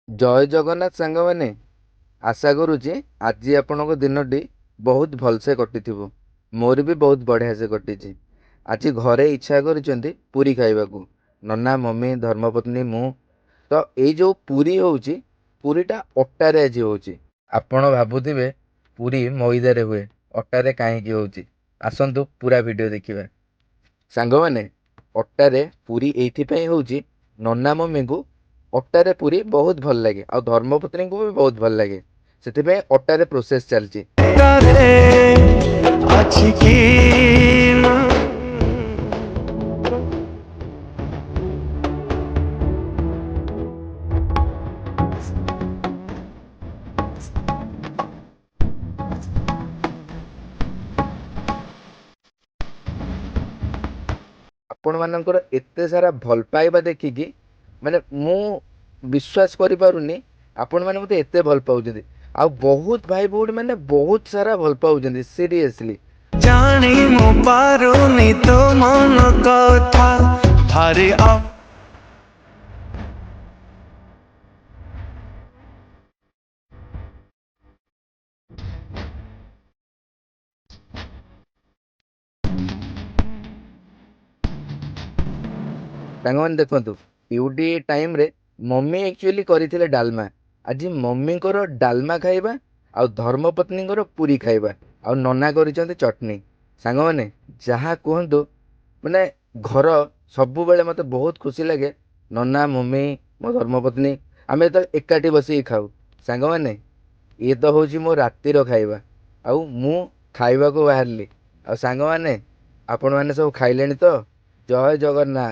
ଜୟ ଜଗନ୍ନାଥ ସାଙ୍ଗମାନେ, ଆଶା କରୁଛି ଆଜି ଆପଣଙ୍କ ଦିନଟି ବହୁତ ଭଲସେ କଟିଥିବ। ମୋର ବି ବହୁତ ବଢ଼ିଆ ସେ କଟିଛି। ଆଜି ଘରେ ଇଚ୍ଛା କରିଛନ୍ତି ପୁରୀ ଖାଇବାକୁ, ନନା, ମମି, ଧର୍ମପତ୍ନୀ, ମୁଁ। ତ ଏଇ ଯେଉଁ ପୁରୀ ହେଉଛି, ପୁରୀଟା ଅଟାରେ ଆଜି ହେଉଛି। ଆପଣ ଭାବୁଥିବେ ପୁରୀ ମଇଦାରେ ହୁଏ, ଅଟାରେ କାହିଁକି ହେଉଛି? ଆସନ୍ତୁ ପୁରା ଭିଡ଼ିଓ ଦେଖିବା। ସାଙ୍ଗମାନେ, ଅଟାରେ ପୁରୀ ଏଇଥିପାଇଁ ହେଉଛି, ନନା ମମିଙ୍କୁ ଅଟାରେ ପୁରୀ ବହୁତ ଭଲ ଲାଗେ ଆଉ ଧର୍ମପତ୍ନୀଙ୍କୁ ବି ବହୁତ ଭଲ ଲାଗେ। ସେଥିପାଇଁ ଅଟାରେ ପ୍ରୋସେସ୍ ଚାଲିଛି। ଅଛି କି ନା? ଆପଣମାନଙ୍କର ଏତେ ସାରା ଭଲ ପାଇବା ଦେଖିକି ମାନେ ମୁଁ ବିଶ୍ୱାସ କରିପାରୁନି, ଆପଣମାନେ ମୋତେ ଏତେ ଭଲ ପାଉଛନ୍ତି। ଆଉ ବହୁତ ଭାଇ ଭଉଣୀ ମାନେ ବହୁତ ସାରା ଭଲ ପାଉଛନ୍ତି, ସିରିୟସଲି। ଜାଣି ମୁଁ ପାରୁନି ତୋ ମନ କଥା ଭାରି। ସାଙ୍ଗମାନେ ଦେଖନ୍ତୁ, ଡ୍ୟୁଟି ଟାଇମ୍ରେ ମମି ଆକ୍ଚୁଆଲି କରିଥିଲେ ଡାଲମା। ଆଜି ମମିଙ୍କର ଡାଲମା ଖାଇବା ଆଉ ଧର୍ମପତ୍ନୀଙ୍କର ପୁରୀ ଖାଇବା, ଆଉ ନନା କରିଛନ୍ତି ଚଟଣି। ସାଙ୍ଗମାନେ, ଯାହା କୁହନ୍ତୁ, ମାନେ ଘର ସବୁବେଳେ ମୋତେ ବହୁତ ଖୁସି ଲାଗେ। ନନା, ମମି, ମୋ ଧର୍ମପତ୍ନୀ, ଆମେ ଯେତେବେଳେ ଏକାଠି ବସିକି ଖାଉ। ସାଙ୍ଗମାନେ, ଇଏ ତ ହେଉଛି ମୋ ରାତିର ଖାଇବା ଆଉ ମୁଁ ଖାଇବାକୁ ବାହାରିଲି। ଆଉ ସାଙ୍ଗମାନେ, ଆପଣମାନେ ସବୁ ଖାଇଲେଣି ତ? ଜୟ ଜଗନ୍ନାଥ।